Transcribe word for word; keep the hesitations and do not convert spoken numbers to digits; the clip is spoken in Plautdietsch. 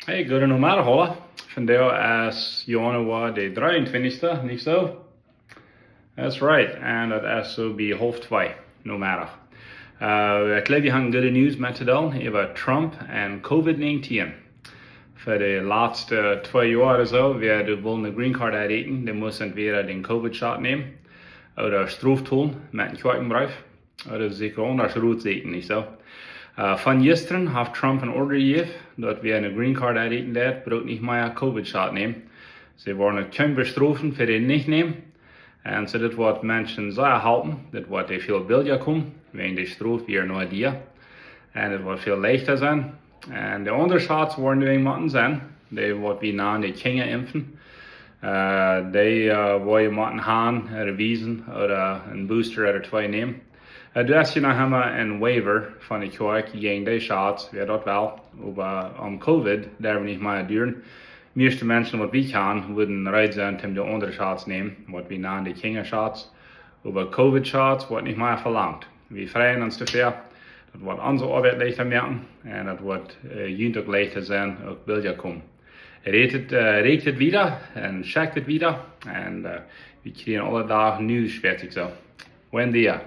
Hey, goode Nomeddach aula. Vondoag es Januar de dreeuntwintichste, nich soo? That's right, un daut es soo bie haulf twee Nomeddach. Ekj jleew, wie haben goode News met to deelen äwa Trump un Covid nineteen. Fa de latste twee Joa soo, wäa doa wull ne Green Card erreichen, dee must entwäda dän Covid-Shot nämen ooda Strof tolen met een Kjoakjenbreef. Daut es secha aundasch rutsäkjen, nich soo? Von jistren haft Trump een Order jejäft, daut wäa ne Green Card erreichen deit, brukt nich mea Covid-Shot nämen. See woaren kjeenem bestrofen fa dän nich nämen. Un soo, dit woat Menschen sea halpen, dit woat dee väl billja komen, wäajen de Strof wia noch dee. Un dit woat väl leichta sennen. Un de aundre Shots woaren nu en motten sennen, dee waut wie nanen de Kjinja impfen. Dee woaren motten han, bewiesen ooda een Booster ooda twee nämen. Doa es je noch emma een waiver von de Kjoakj jäajen de Shots, wäa daut well. Oba om Covid, daut woat nich mea duaren. Mieeschte Menschen waut wie kjanen wudden reed sennen toom de aundre Shots nämen, waut wie nanen de Kjinja-Shots. Oba Covid-Shots woat nich mea velangt. Wie freien ons doafäa. Daut woat onse Oabeit leichta moaken un daut woat junt uk leichta sennen, uk billja komen. Räkjt et wieda un schekjt et wieda un wie kjrieen aule Dach News, schwätz ekj soo. Buen dia.